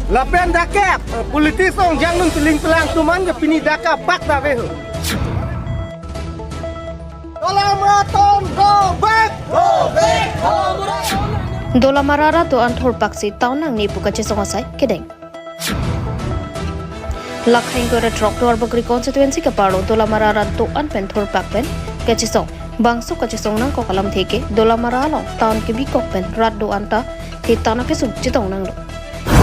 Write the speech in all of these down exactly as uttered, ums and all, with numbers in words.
Lapen dak ke, eh, politics ong jang nung tiling pelang tuman ke pini dak ke bak ta ave ho. Dolamara town go back! Go back! Dolamara rat do-an thurpaksi town nangne pu kachesong asai kedeng. Lakhang kore throk Duarbagori constituency keparlo Dolamara rat do-an pen thurpak pen kachesong. Bangso kachesong nangkok alamthe ke Dolamara along town kebikok pen rat do-an ta the tana kesung chetong nanglo.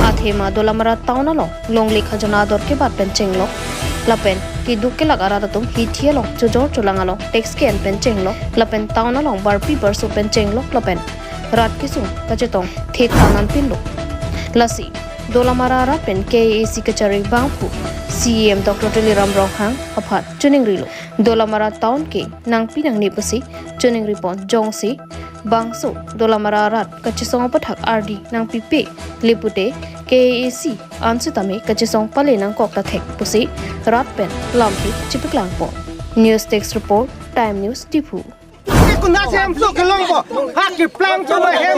Athema Dolamara town along longle khajana ador kebat pen chenglok. Lapen keduk kelak arat atum hithi along chojor cholang along tax ke-en pen chenglok. Lapen town along barpi barso pen chenglok lapen rat kesung kachetong the tana pinlo. Lasi Dolamara rat pen K A A C kachari bangphu C E M Doctor Tuliram Ronghang aphan choningrilo. Dolamara town ke nangpi nangne pusi choningri pon jongsi bangso Dolamara rat kachesong aputhak ardi nangpipe le pute K A A C an sitame kachesong pale nangkok ta thek pusi rat pen lamthe chepaklang pon. News Desk Report, Time News, Diphu. Kuna si hemso kelongpo. Ha keplang tu hem,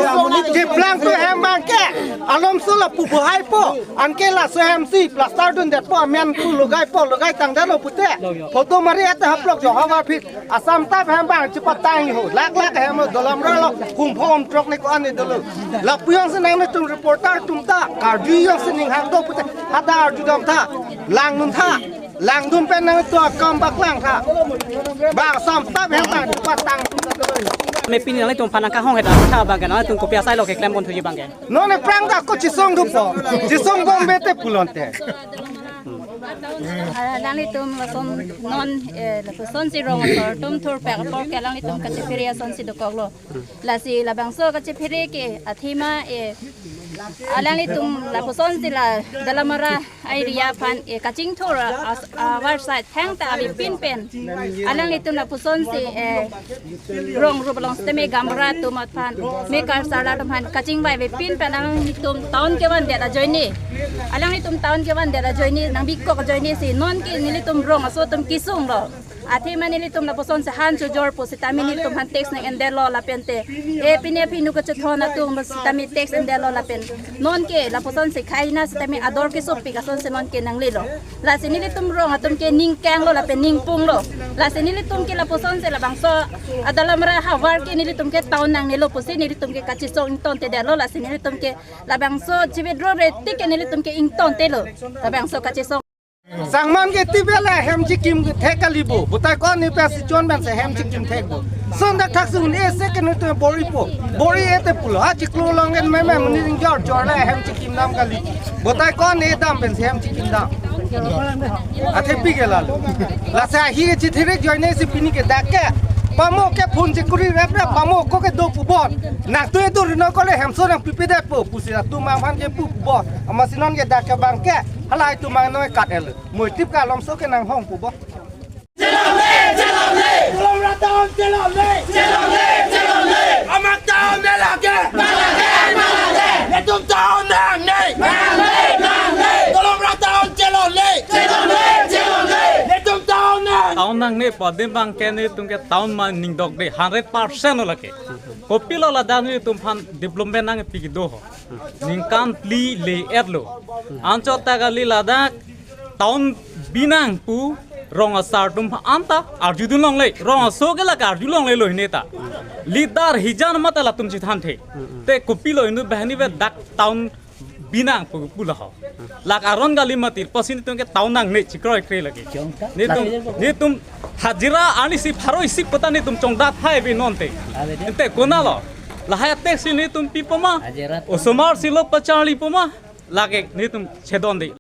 keplang tu hem abang ke. Alomso lapu bohaipo. Anke laso hemsi plaster dundet po, amen ku logai po, logai tangdet lo pute. Photo mari ate haplok jo havar phit. Assam type hem abang chepatang ho. Lak lak hem Dolamara lo. Kumphom trok ne ko-an ne dolo. Lapu jongsi nanglitum reporter atum ta. Karju jongsi ninghang do pute. Hada arju dam tha. Lang nun tha. Langdun pen nangtum akam paklang tha. Bang Assam type hem abang chepatang. Me pini nanglitum aphan nangkahong heda tha abang ke nanglitum kopi asai lo keklem pon thuji abang ke. Non aphrang ta ako chesong thupo. Chesong bom bete pulote. Ah, nanglitum lason non, eh, lapusonsi rong asar atum thurpak apor ke alanglitum kachephere asonsi dokoklo. Lasi labangso kachephere ke athema, eh, alanglitum lapusonsi la Dolamara area aphan, eh, kachingthur as, avarsai thangta avepin pen. Alanglitum lapusonsi, eh, rong rup along sitame gaonbura atum aphan, mekar sarla atum aphan kachingvai avepin pen alanglitum town kevandet ajoine. Alanglitum town kevandet ajoine, nangbikok ajoine si nonke nelitum rong aso atum kesunglo. Athema nelitum lapusonsi han chojor pu sitame nelitum aphan tax nang-endetlo lapen te. E pine phinu kachethon atum sitame tax endetlo lapen. Nonke lapusonsi khai na sitame ador kesopik asonsi nonke nanglelo. Lasi nelitum rong atum ke ningkanglo lapen ningpunglo. Lasi nelitum ke lapusonsi labangso a Dolamara havar ke nelitum ke town nangnelo pusi nelitum ke kachesong ingtontedetlo. Lasi nelitum ke labangso chividro re tik ke nelitum ke ingtontelo. Labangso kachesong. Sangman ke tibela hem chikim thek kalibo. Butai ko-an ne pasi chon ban se hem chikim thekbo. Son dak thak sun e se ke nelitum bori po. Bori ete pulo. Ha chiklo long en meme muni jor jor la hem chikim dam kali. Butai ko-an ne dam pen se hem chikim dam. Athe pi ke lalo. Lasi hi ke chithere joine si pini ke dak ke. Pamo ke phone chikuri rep rep pamo ko ke do pubon. Nangtum edu rino ko le hemso nangpipedet po. Pusi nangtum aphan ke pu pubon. Amatsi nonke dak ke abang ke. Halai atum angnoi kat el. Moitip ke alomso ke nanghong pubo. Chelongle, chelongle. Dolamara town chelongle. Chelongle, chelongle. Amat town ne lage. Nalage, nalage. Netum town nangne. Nangne, nangne. Dolamara town chelongle. Chelongle, chelongle. Netum town nang. Town nangne pu adim abang ke netum ke town ma ningdokde hundred percent lo lake. Kopilo ladak netum aphan development nangpi kedo ho. Ningkan phli le-etlo. Anchot ta kali ladak town binang pu rong asar atum anta arjudun longle. Rong aso ke lake arju longlelo hini ta. Leader hijan mate latum chethanthe. Te kopilo inut banghini ave dak town binang pu pula ho. Lake aron kali mati pusi netum ke town nangne chikroi kre lake. Netum, netum hajira ani si pharo isi pata netum chongdat hai ave nonte. Ante konatlo. Lahai tax si netum pipo ma. Osomar si lo pacharlipo ma. Lake netum chedonde.